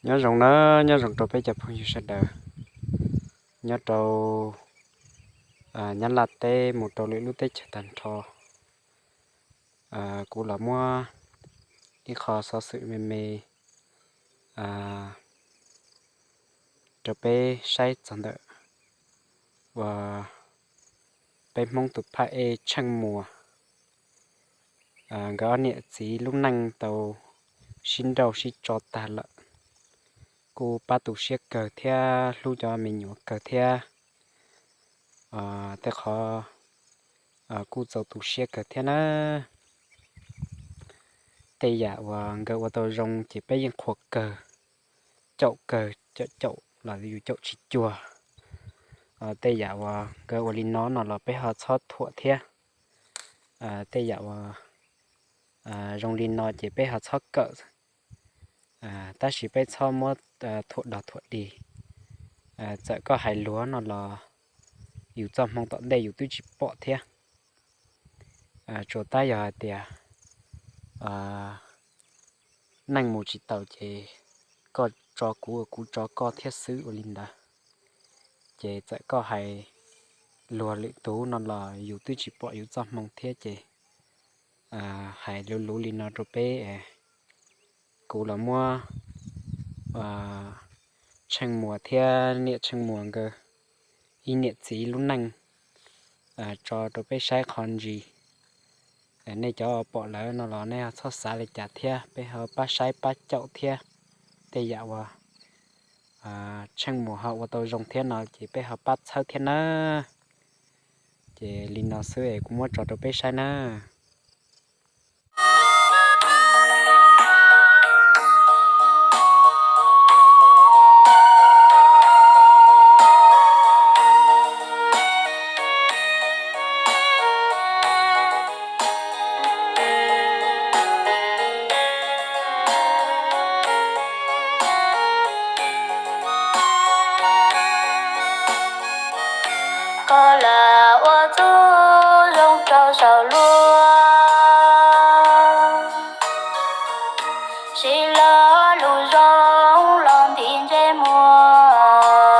Nyob zoo na, nyob zoo rau peb cov phooj ywg sawv daws nyob rau Nyab Laj teb mus rau lwm lub teb chaws tag nrho. Kuv los muab ib qho xov xwm me me rau peb saib txog ntawm uas peb Hmoob tus phaj ej Tsheej Muas, nkawd ob niam txiv lub neej tau sib nrauj sib tso tag lawm. Kuj pab tu siab kawg thiab hlub cov me nyuam kawg thiab. Tej qhov kuj txaus tu siab kawg thiab na. Tej yam uas nkawd ua tau zoo ces peb yeej qhuas kawg, caum kawg, caum caum los yus caum tsis cuag. Tej yam uas nkawd ua li no no los peb ho txhob thuam thiab. Tej yam uas zoo li no ces peb ho txhob kawm, tab sis peb txhob muab thuam dog thuam dig. Txawm koj hais luag no los yus txoj hmoo tom ntej yus twb tsis pom thiab. Tsuas tab yog hais tias neej mus tsis taus ces koj tso kuv, kuv tso koj thiab xwb ua li ntawd. Ces txawm koj hais luag lwm tus no los yus twb tsis pom yus txoj hmoo thiab ces hais luv luv li no rau peb. Kuv los muab Tsheej Muas thiab niam Tsheej Muas nkawd ib niam txiv lub neej tso rau peb saib qhov ntsis. Nej cov pom lawm no los nej ho txhob xav li cas thiab, peb ho pab saib pab caum thiab. Tej yam uas Tsheej Muas ho ua tau zoo thiab no ces peb ho pab txhawb thiab na. Ces li no xwb es kuv muab tso rau peb saib na. Koj lam ua txuj zoo rau saum luag, siv lo lus zoo los ntim ntsej muag,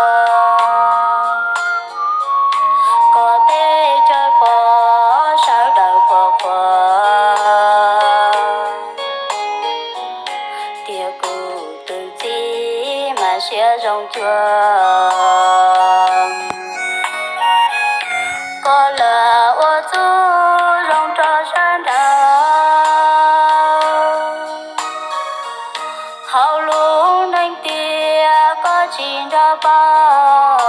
kom teb chaws pom sawv daws qhuas qhuas tias kuv tus txiv mas siab zoo cuag. Koj lam ua txuj zoo rau sawv daws, hauv lub neej tiag koj tsis nco paub,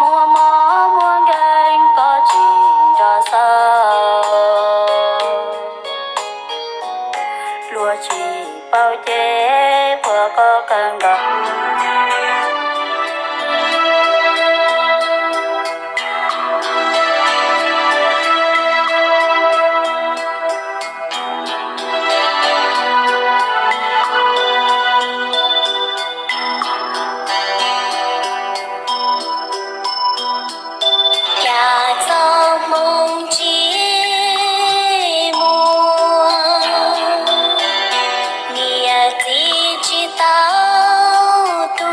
muaj mob muaj nkeeg koj tsis nco xaus, luag tsis paub ces qhuas koj kawg nkaus. Cas txoj hmoo tsis muaj, niam txiv tsis tau tu.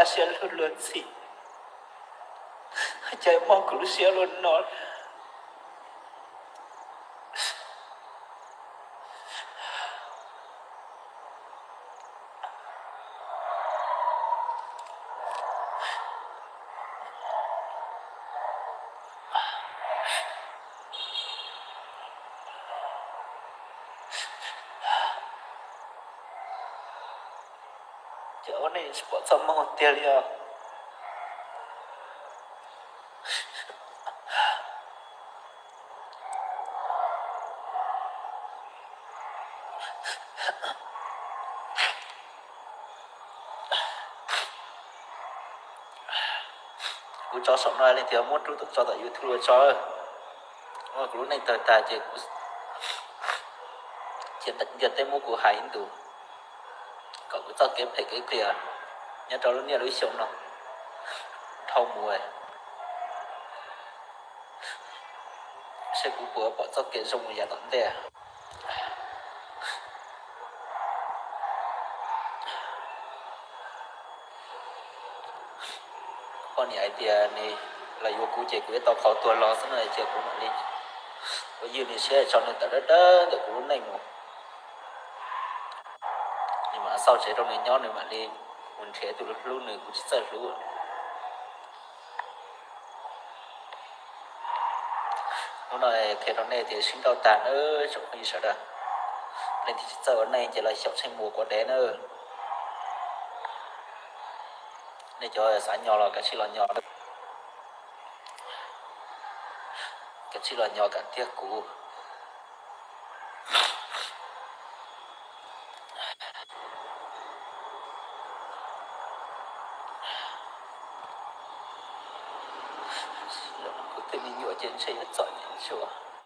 siab luag luag ntxhi, cas muab kuv lub siab luag no. Ces ua neej tsis pom txoj hmoo tiag li os. Kuv tso saum no leej twg muab rub tso tom YouTube tso. Kuv lub neej tawg tag ces kuv cia ntiaj teb muab kuv hais ib ntus, kom kuv txoj kev phem kev qias nyob rau lub niaj lub xyoo no dhau mus, seb kuv puas pom txoj kev zoo yav tom ntej. Poj niam hais tias nws los yuav kuv ces kuv yuav tau qhov tuag los xwb no ces kuv mam li ua ywj nws siab tso nws tawm dawb dawb ntawm kuv lub neej mus. Nws mam xauj tsev rau nws nyob, nws mam li mus nrhiav tus hlub nws, kuv tsis txawj hlub. Hnub no qhia rau nej tias sib nrauj tag nawb tsoom phooj ywg sawv daws. Leej twg tsis txawj ua neej ces los xyaum tsheej muas quav dev nawb. Nej cov xav nyo los kav tsij los nyo, kav tsij los nyo kam tiag kuv. Kuv tej me nyuam ces ntshe yuav txom nyem ntsuav.